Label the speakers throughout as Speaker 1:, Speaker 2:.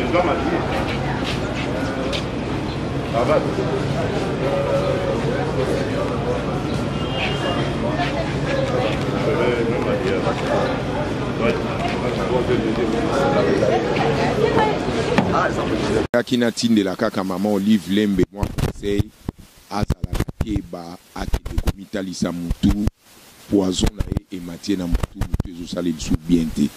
Speaker 1: Je dois m'habiller. Ça va. Je vais m'habiller.
Speaker 2: Kaki natindela kaka mama Olive Lembe mwa conseil, azala na keba, akende komitalisa mutu, poison na ye ematie na mutu, mutu ezosala lisusu bien te.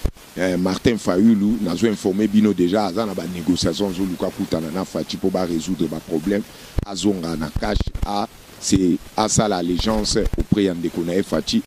Speaker 2: Martin Fayulu, nazo informer bino dejà, aza na ba négociations, azoluka kutana na Fatshi po ba résoudre ba problème, azonga na cash a c'est asala allégeance auprès ya ndeko na ye Fatshi.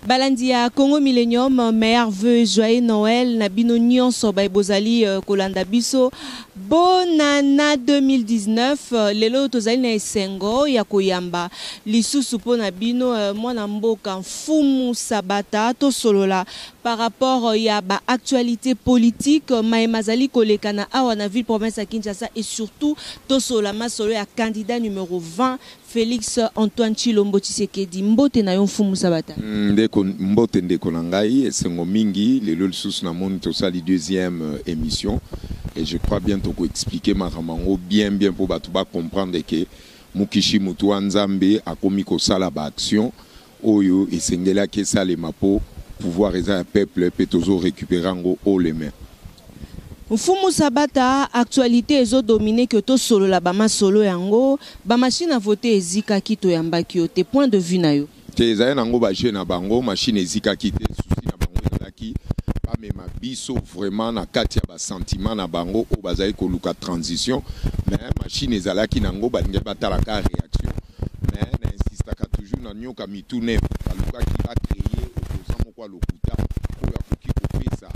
Speaker 3: Balandi ya Congo Millennium, meilleurs vœux, joyeux Noël, na bino nyonso ba bozali kolanda biso. Bonana 2019, lelo tozali na esengo ya koyamba lisusu mpo na bino mwana mboka Mfumu Sabata tosolola par rapport ya ba actualité politique maye mazali koleka na awa na ville province ya Kinshasa et surtout tosolola masolo ya candidat numéro 20 Félix Antoine Tshilombo Tshisekedi. Mbote na yo Mfumu Sabata.
Speaker 2: Ndeko, mbote ndeko na ngai, esengo mingi lelo lisusu namoni tosali deuxième émission et je crois bien toko expliquer makambo yango bien bien po bato ba comprendre que Mukishi mutu wa Nzambe akomi kosala ba action oyo esengelaki esalema po pouvoir eza ya peuple pe tozo récupérer yango haut les mains.
Speaker 3: Mfumu Sabata, actualité ezo dominer que tosolola ba masolo yango, ba machine à voter ezikaki toyambaki yo te, point de vue na yo.
Speaker 2: Te ezali nango ba jeu na bango, machine ezikaki te, souci na bango ezalaki bamema biso vraiment na kati ya ba sentiment na bango oyo bazali koluka transition, mais machine ezalaki nango balingaki batalaka réaction, mais na insistaka toujours na nyoka mitune balukaki ba créer opposant moko ya lokuta oyo akoki kopesa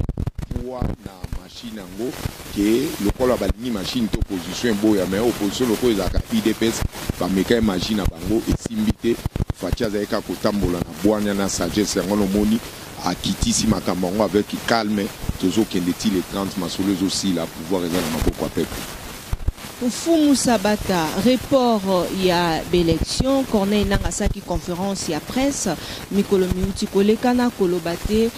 Speaker 2: poids na machine yango ke lokola balingi machine te opposition eboya, mais opposition lokola ezalaka UDPS bameka ye magie na bango esimbi te. Fatshi azalaki kaka kotambola na bwanya na sagesse, yango nomoni akitisi makambo yango avec calme, tozokende ti le 30 masolo ezosila, pouvoir eza na maboko ya peuple.
Speaker 3: Mfumu Sabata, report ya élection, Corneille Nangaa asalaki conférence ya presse mikolo miuti kolekana koloba te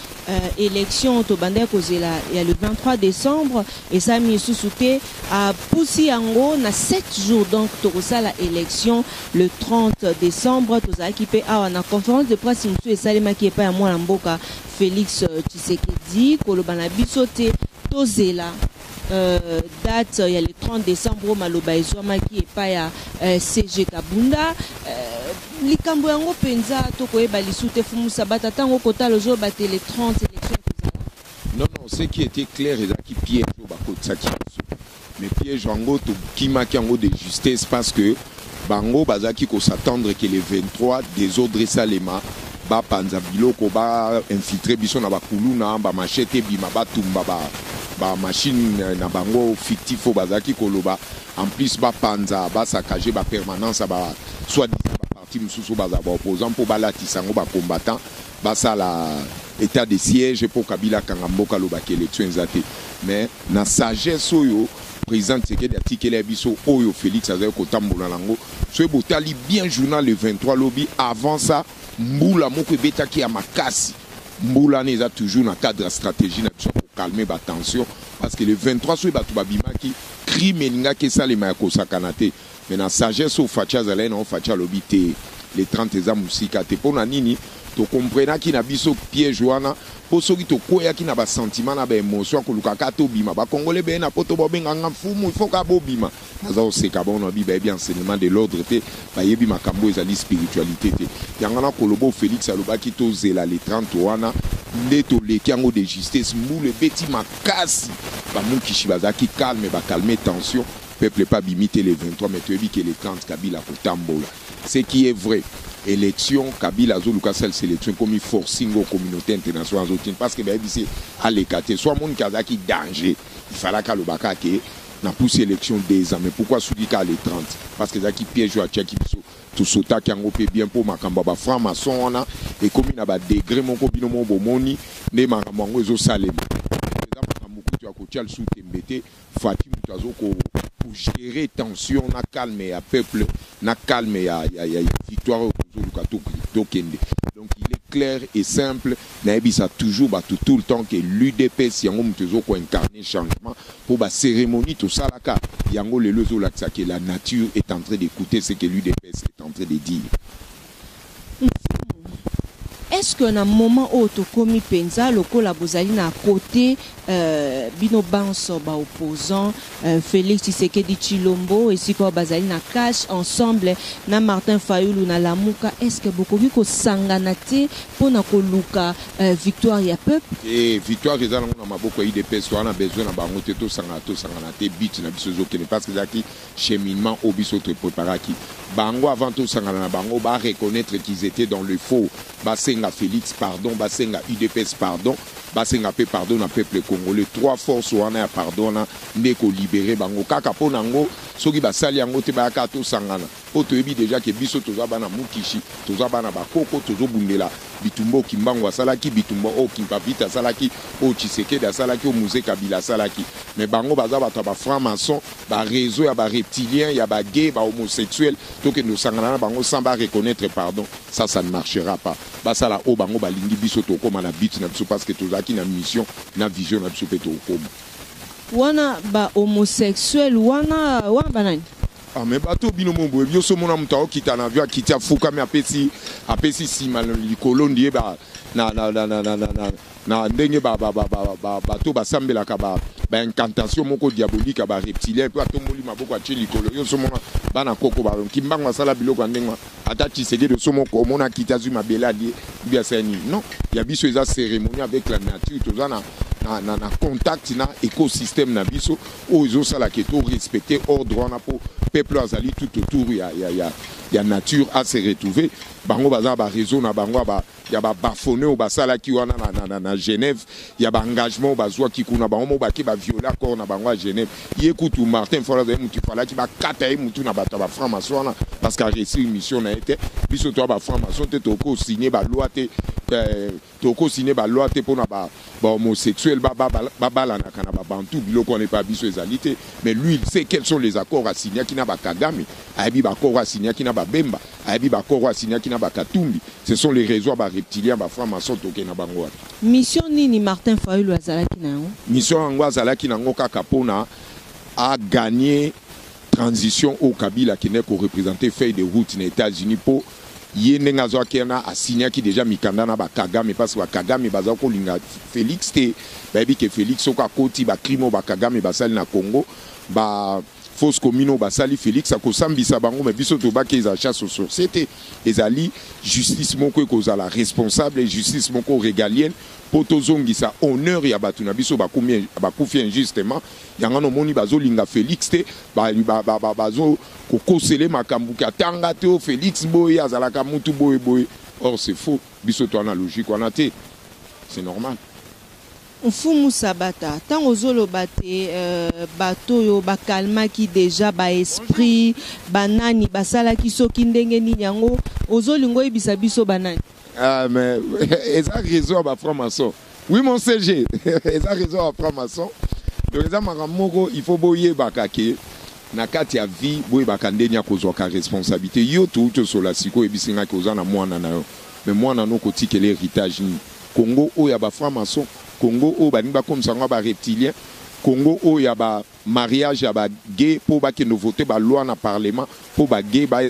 Speaker 3: élection tobandaki kozela ya le 23 décembre esalami lisusu te, apusi yango na 7 jours, donc tokosala élection le 30 décembre. Tozalaki mpe awa na conférence de presse mosusu esalemaki epai ya mwana mboka Félix Tshisekedi koloba na biso te tozela date ya le 30 décembre oyo maloba ezwamaki epai ya CG Kabunda. Likambo yango mpenza tokoyeba lisusu te. Fumu Sabata, ntango okotala ozoloba te le 30 élection ekozala?
Speaker 2: Non, non, ce qui était clair ezalaki piège oyo bakotisaki biso, mais piège yango tokimaki yango de justesse parce que bango bazalaki kos'attendre que le 23 désordre esalema, bapanza biloko, bainfiltre biso na bakuluna, bamachete ebima, batumba bamachine na bango fictif oyo bazalaki koloba, en plus bapanza, basaccager bapermanence ya ba soi-disant baparti mosusu oyo bazala baopposant mpo balatisa yango bacombattant, basala état de siège mpo Kabila akanga mboka, alobaki élection eza te. Mais na sagesse oyo président Tshisekedi atikeli ya biso, oyo Félix azali kotambola nango, soki botali bien journal le 23 lobi, avant ça mbula moko ebetaki ya makasi. Mbula wana eza toujours na cadre ya stratégie na biso ya kocalmer batension, parce que le 23 soki bato babimaki, crime elingaki esalema ya kosakana te. Mais na sagesse oyo Fatshi azalaki nango, Fatshi alobi te le 30 eza mosika te. Mpo na nini tokomprenaki na biso piège wana? Mpo soki tokweyaki na basentiment na baémotion akoluka kaka tobima, bakongole beye na poto babenganga mfumu, il faut kaka bobima. Naza koseka bango na bi bayebi enseignement de l'ordre te, bayebi makambo ezali spiritualité te. Yango wana koloba oyo Félix alobaki tozela le 30 wana nde toleki yango de justesse. Mbula ebeti makasi, bamukishi bazalaki calme, bacalmer tension, peuple pa bimi te le 23, mais toyebi ke le 30 Kabila kotambola. Ce qui est vrai, élection Kabila azoluka asalisa élection ekomi forcing oyo communauté internationale azotina, parce que bayebisi aleka te. So amoniki azalaki danger, il fallaki alobaka ke napusi élection 2 ans. Mais pourquoi soki kaka le 30? Parce que ezalaki piège oyo atiaki biso, tosotaki yango mpe bien mpo makambo ya bafranc maçon wana ekomi na badegré moko, bino moko bomoni nde makambo yango ezosalema. Kotia lisusu tembe te. Fatshi moto azo kogérer tension na calme ya peuple, na calme ya victoire oyo tozoluka tokende. Donc il est clair et simple, nayebisa toujours bato tout le temps que l'UDPS, yango moto ezokoincarner changement, mpo bacérémonie tosalaka yango lelo ezolakisa que la nature est en train d'écouter ce que l'UDPS est en train de dire.
Speaker 3: Est-ce que na moment oyo tokomi mpenza, lokola bozali na côté bino banso baopposant, Félix Tshisekedi Tshilombo esika oyo bazali na CACH ensemble na Martin Fayulu na Lamuka, est ce que bokoki kosangana te mpona koluka victoire ya peuple?
Speaker 2: E victoire eza nango na maboko ya UDPS. Toza na besoin na bango te. Tosangana, tosangana te, but na biso ezokende, parce que ezalaki cheminement oyo biso topréparaki bango avant tosangana na bango. Bareconnaître qu'ils étaient dans le faux, basenga Félix pardon, basenga UDPS pardon, basenga mpe pardon na peuple congolais. Trois forces wana ya pardon wana nde kolibérer bango kaka. Mpo na yango, soki basali yango te, bayaka tosangana, mpo toyebi déjà ke biso toza bana mukishi, toza bana bakoko, tozobundela bitumba oyo Kimbangu asalaki, bitumba oyo Kimpa Vita asalaki, oyo Tshisekedi asalaki, oyo Mzee Kabila asalaki. Mais bango baza bato ya bafranc maçon, baréseau ya bareptilien, ya bagay, bahomosexuel. Tokende osangana na bango sans bareconnaître pardon, ça, ça ne marchera pas. Basala oyo bango balingi, biso tokóma na but na biso, parce que tozalaki na mission na vision na biso mpe tokóma.
Speaker 3: Wana bahomosexuel wana, wana banani?
Speaker 2: Ah, mais bato bino mo boye, biso omona moto aokita na avion, akiti, afukami, apesi nsima likolo ndie ba na, na, na, na, na, na, na, na ndenge bato basambelaka baincantation moko diabolique ya bareptilien, mpe atomboli maboko, atie likolo. Yo somona bana koko Kimbangu asala biloko ya ndenge? Ata Tshisekedi, osomoko omona akiti, azwi mabele, alie ubi asala nini? Non, ya biso eza cérémonie avec la nature. Toza na contact na écosystème na biso oyo ezosalaka to respecter ordre wana, mpo peuple azali tout autour ya nature a se retrouver. Bango baza na baréseau na bango ya babafone oyo basalaki wana na Genève, ya baengagement oyo bazwaki kuna. Bango mo bake bavioler accord na bango ya Genève. Ye kutu Martin Fayulu azali mutu falaki bakata ye mutu na bato ya bafranc maçon wana, parce que aréussir mission na ye te. Biso toya bafranc maçon te, tokosigne baloi te, tokosigne baloi te mpona bahomosexuel babalanaka na babantu. Biloko wana epa biso ezali te. Mais lui, il sait quels sont les accords asignaki na bakagame, ayebi baaccord asignaki na babemba, ayebi baaccord asignaki na bakatumbi. Ce sont les réseaux ya bareptilien, bafranc maçon. Toke na bango wana.
Speaker 3: Mission nini Martin Fayulu azalaki na yango?
Speaker 2: Mission yango azalaki nango kaka mpona agagner transition oyo Kabila akendaki koreprésenter feuille de route na États-Unis, mpo ye ndenge azwaki wana, asignaki déjà mikanda na bakagame, parce que bakagame baza kolinga Félix te. Bayebi ke Félix soki akoti, bacrime oyo bakagame basali na Congo, ba fosse commune oyo basali, Félix akosambisa bango. Me biso tobaki eza chasse aux sorciers te, ezali justice moko ekozala responsable, justice moko régalienne, mpo tozongisa honneur ya bato na biso bakufi injustement. Yango nomoni bazolinga Félix te, bazo kokosele makambo ke atanga te, o Félix boye azalaka mutu boye boye. Or c'est faux, biso toa na logique wana te, c'est normal.
Speaker 3: Mfumu Sabata, ntango ozoloba te bato oyo bakalmaki déjà baesprit, banani basalaki soki ndenge nini yango, ozolinga oyebisa biso banani?
Speaker 2: Ah, mais eza réseau ya bafranc maçon. Oui, mon CG, eza réseau ya bafranc maçon. Donc eza makambo moko, il faut boyebaka ke na kati ya vie, boyebaka ndenge ya kozwaka responsabilité. Yo touti osola sikoyo, oyebisingaki oza na mwana na yo, mais mwana no kotikela héritage nini? Congo oyo ya bafranc maçon, Congo oyo balingi bakomisa yango ya bareptilien, Congo oyo ya bamariage ya bagay, mpo bakende vote baloi na parlement mpo bagay ba.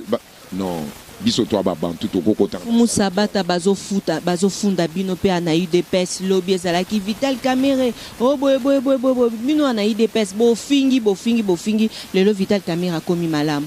Speaker 2: Non, biso to babantu tokokota.
Speaker 3: Mfumu Sabata, bazofuta, bazofunda bino mpe na UDPS. Lobi ezalaki Vital Kamerhe o boye boye boye boye boye. Bino na UDPS bofingi, bofingi, bofingi. Lelo Vital Kamerhe akomi malamu.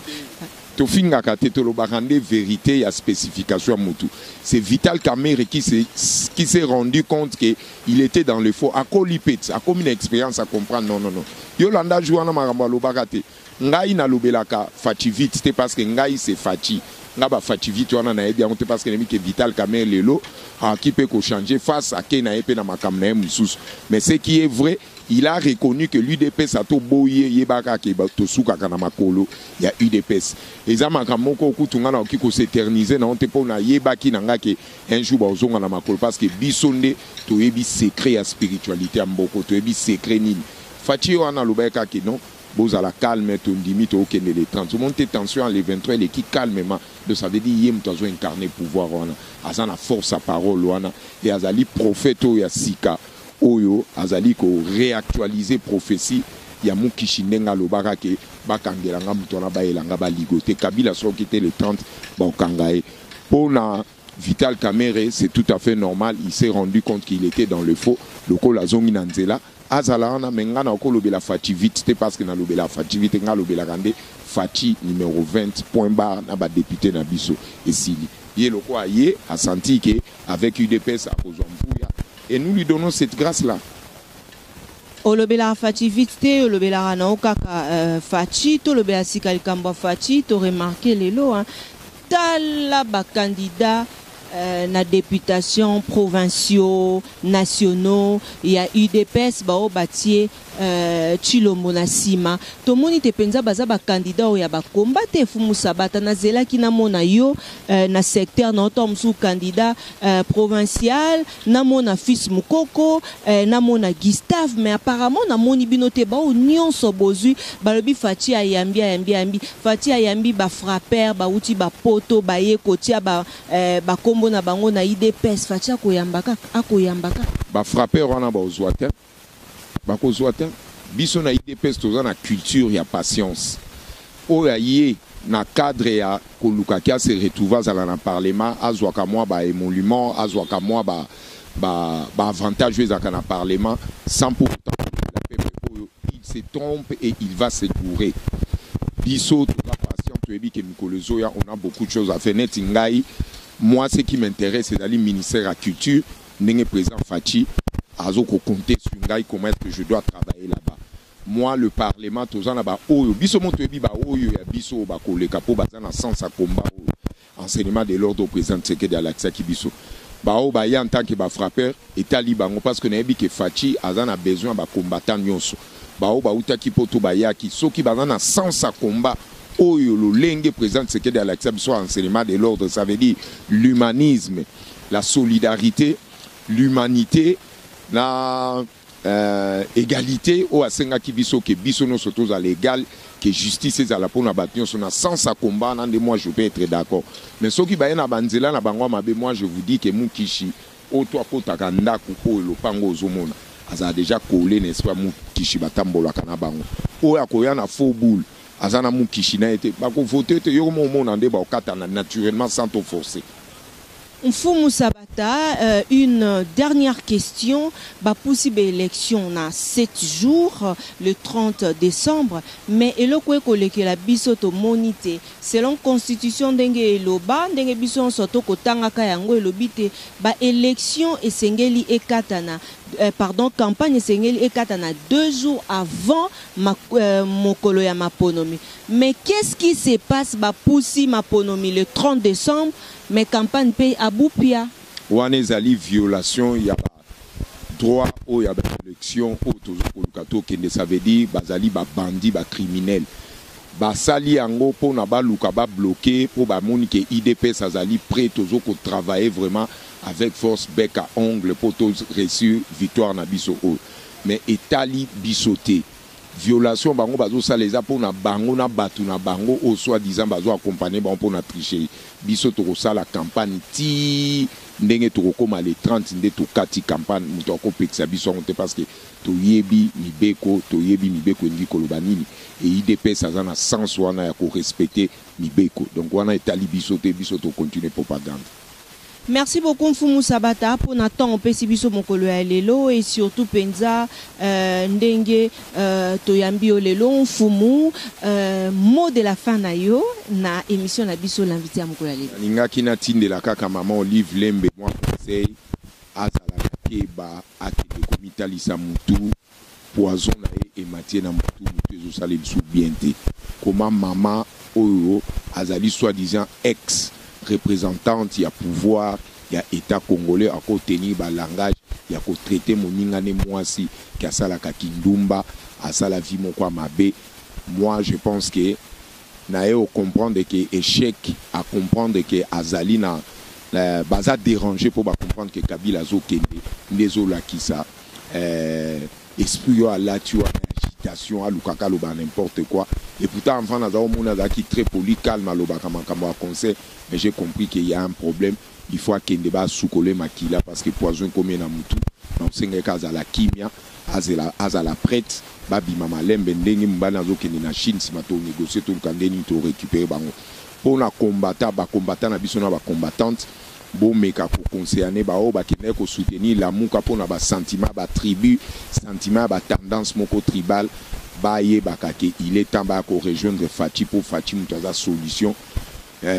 Speaker 2: Tofingaka te, tolobaka nde vérité ya spécification ya mutu. C'est Vital Kamerhe qui s'est rendu compte que il était dans le faux. Akoli mpe, akomi na expérience à comprendre. Non, non, non, yolanda ju wana makambo alobaka te. Ngai nalobelaka Fatshi vite te, parce que ngai c'est Fatshi. Nga bafatshi vite wana nayebi yango te, parce que nayebi ke Vital Kamerhe lelo akoki mpe kochanger face, ake na ye mpe na makambo na ye mosusu. Mais ce qui est vrai, il a reconnu que l'UDPS ato boye, yebaka ke tosukaka na makolo ya UDPS. Eza makambo moko okutu nga nakoki kos'éterniser nango te, mpo nayebaki na nga ke un jour bazonga na makolo, parce que biso nde toyebi secret ya spiritualité ya mboko, toyebi secret nini. Fatshi wana alobaki kaka non, bozala calme, tondimi tookende le 30. Omoni te tension le 23 eleki calmement. Donc ça veut dire ye moto azo incarner pouvoir wana, aza na force ya parole wana e azali prophète oyo ya sika oyo azali koréactualiser prophétie ya Mukishi, ndenge alobaka ke bakangelanga moto wana, bayelanga baligo te. Kabila soki te le 30 bakokanga ye. Mpona Vital Kamerhe, c'est tout à fait normal. Il s'est rendu compte qu'il était dans le faux. Lokola azongi na nzela, azala wana. Me nga na kolobela Fatshi vite te, parce que nalobela Fatshi vite, nga alobelaka nde Fatshi numéro 20, point barre, na badéputé na biso esili. Ye lokola ye asenti ke avec UDPS akozwa mvuya, et nous lui donnons cette grâce là.
Speaker 3: Olobelaka Fatshi vite te, olobelaka na yo kaka Fatshi. Tolobela sika likambo ya Fatshi. Toremarquer lelo, hein, tala bacandidat na députation, provinciaux, nationaux ya UDPS, bao batie Tshilombo na nsima. Tomoni te mpenza baza bacandidat oyo ya bakomba te. Fumu Sabata, nazelaki namona yo na secteur na oto mosusu candidat provincial, namona Fils Mukoko, namona Gustave, mais apparemment namoni bino te. Bao nyonso bozwi, balobi Fatshi ayambi, ayambi, ayambi. Fatshi ayambi bafrappeur bauti bapoto, baye kotia bakombo na bango na UDPS. Fatshi akoyamba kaka, akoyamba kaka.
Speaker 2: Bafrappeur wana bazwa te, bakozwa te. Biso na UDPS toza na culture ya patience. Oyo aye na cadre ya kolukaki ase retrouve, azala na parlement, azwaka mwa baémolument, azwaka mwa baavantage oyo ezalaka na parlement, sans pour autant peuple oyo, il se trompe et il va se gourer. Biso toza patient, toyebi ke mikolo ezoya, on a beaucoup de choses à faire. Neti ngai, moi, ce qui m'intéresse ezali ministère ya culture, ndenge président Fatshi azokocompter sur ngai, comment est-ce que je dois travailler là-bas. Moi, le parlement, toza na baoyo biso mo toyebi, baoyo ya biso oyo bakoleka mpo baza na sens ya combat oyo, enseignement de l'ordre au président Tshisekedi alakisaki biso. Baoyo baya en tant que bafrappeur, etali bango, parce que nayebi ke Fatshi aza na besoin ya bacombattant nyonso. Baoyo bautaki mpo to bayaki, soki baza na sens ya combat oyo, lolenge président Tshisekedi alakisa biso enseignement de l'ordre, ça veut dire l'humanisme, la solidarité, l'humanité na égalité oyo asengaki biso, ke biso nyonso tozala égal, ke justice ezala mpona bato nyonso, na sens ya combat na nde moi je peux être d'accord. Mais soki baye na banzela na bango ya mabe, moi je vous dis ke Mukishi oyo to akotaka ndako oyo, lopango ozomona azala déjà collé, n'est-ce pas? Mukishi batambolaka na bango. Oyo akoya na faux boule, aza na Mukishi na ye te, bakovote te. Yo komo omona nde bakokatana naturellement sans to forcer.
Speaker 3: Mfumu Sabata, une dernière question. Bapusi élection na 7 jours, le 30 décembre, mais eloko ekolekela biso tomoni te. Selon constitution, ndenge eloba, ndenge biso nyonso tokotangaka yango, elobi te ba élection esengeli ekatana, pardon, campagne esengeli ekatana 2 jours avant mokolo ya maponomi. Mais qu'est-ce qui se passe? Bapusi maponomi le 30 décembre, mais campagne mpe abupia.
Speaker 2: Wana ezali violation ya droit oyo ya baélection oyo toza koluka tokende. Ça veut dire bazali babandi, bacriminel. Basali yango mpona baluka babloquer, mpo bamoni ke UDPS azali prêt. Tozo kotravailler vraiment avec force, bec à ongle, mpo toréussir victoire na biso oyo. Mais etali biso te. Violation bango bazosala eza mpona bango na bato na bango oyo soi-disant bazo accompagner bango mpona tricher. Biso tokosala campagne ti ndenge tokokóma le 30, nde tokati campagne. Moto akopekisa biso yango te, parce que toyebi mibeko, toyebi mibeko elingi koloba nini. E UDPS aza na sens wana ya korespecter mibeko. Donc wana etali biso te, biso tocontinue propagande.
Speaker 3: Merci beaucoup, Mfumu Sabata, mpona ntango opesi biso mokolo ya lelo et surtout mpenza ndenge toyambi yo lelo. Mfumu, mot de la fin na yo na émission na biso L'invité ya mokolo ya lelo.
Speaker 2: Nalingaki natindela kaka mama Olive Lembe mwa conseil: azala na keba, akende komitalisa mutu. Poison na ye ematie na mutu, mutu ezosala lisusu bien te. Koma mama oyo azali soi-disant ex représentante ya pouvoir ya état congolais, akotenir balangage ya kotraiter moninga ne mwasi ke asalaka kindumba, asala vie moko ya mabe. Moi, je pense que na ye ocomprendre ke échec, acomprendre ke azali na baza déranger mpo bacomprendre ke Kabila azokende, nde ezolakisa esprit oyo alati wana ya agitation, alukaka aloba n'importe quoi. Et pourtant avant naza omona azalaki très poli, calme, alobaka makambo ya conseil, mais j'ai compris qu'il y a un problème. Il faut akende basukole makila parce que poison ekomi na mutu. Na osengaki azala kimia, azala, azala prête, babima malembe ndenge mobali azokende na Chine. Nsima tonégocie, toluka nde nini torécupérer bango. Mpona kombata bakombata na biso na bacombattante, bomeka koconseillane baoyo bakendaki kosoutenir Lamuka mpona basentiment batribu, sentiment ya batendance moko tribal. Bayebaka ke il est temps baya korejoindre Fatshi, mpo Fatshi moto aza solution.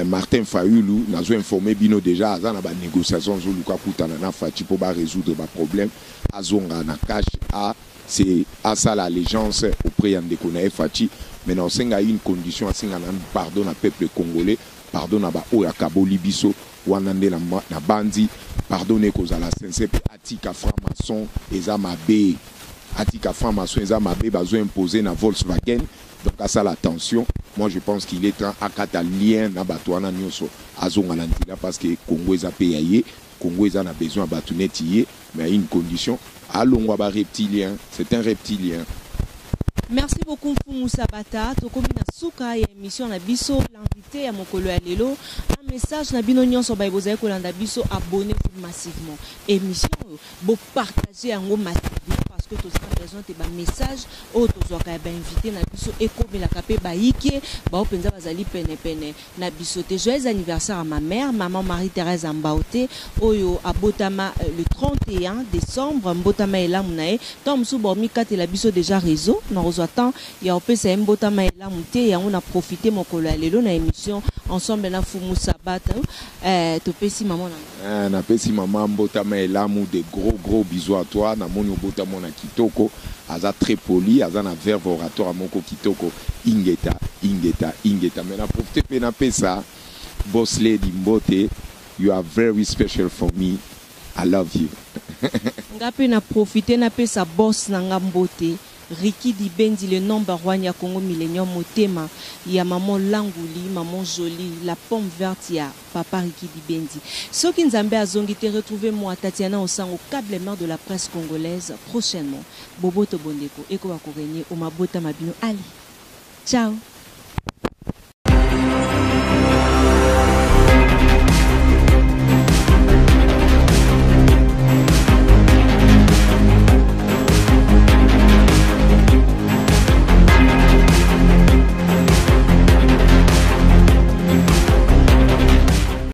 Speaker 2: Martin Fayulu, nazo informe bino déjà, aza na banégociation, azoluka kutana na Fatshi mpo barésoudre baproblème, azonga na cash a c'est asala allégeance auprès ya ndeko na ye Fatshi. Mais na osenga une condition: asenga nanu pardon na peuple congolais, pardon na baoyo akaboli biso wana nde na bandi pardon ekozala sincère, mpe atika franc-maçon, eza mabe. Atika franc-maçon, eza mabe, bazoimpose na Volkswagen. Donc asala attention. Moi je pense qu'il est temps akata lien na bato wana nyonso, azonga na nzela, parce que Congo eza mpe ya ye. Congo eza na besoin ya bato neti ye, mais à une condition: alongwa bareptilien. C'est un reptilien.
Speaker 3: Merci beaucoup, Mfumu Sabata. Tokomi na suka ya émission na biso, l'invité ya mokolo ya lelo. Un message na bino nyonso baye bozali kolanda biso: abonnez-vous massivement. Émission oyo, bopartage yango massivement, parce que toza na besoin te bamessage oyo tozwaka ya bainvité na biso ekomelaka mpe bayike bao mpenza bazali penepene na biso te. Joyeux anniversaire à ma mère, maman Marie-Thérèse Ambaote, oyo abotama le 31 décembre. Mbotama elamu na ye. Ntango mosusu bomikatela biso déjà réseau, nakozwa temps ya kopesa ye mbotama elamu te. Yango na profite mokolo ya lelo na émission ensemble na Fumu Sabata, topesi mama na
Speaker 2: Napesi mama mbotama elamu, de gros gros bisous à toi. Namoni obotama na kitoko, aza très poli, aza na verve oratoire moko kitoko. Ingeta, ingeta, ingeta. Mais na profite mpe napesa boss lady mbote. You are very special for me, I love you.
Speaker 3: Nga mpe na profite napesa boss na nga mbote, Riki Dibendi, le number one ya Congo Millennium, motema ya maman Languli, maman Jolie, la pomme verte ya papa Riki Dibendi. Soki Nzambe azongi te, retrouve moi, Tatiana Osango, câble mère de la presse congolaise, prochainement. Boboto bondeko ekoba korégner omabota mabino. Ali, ciao.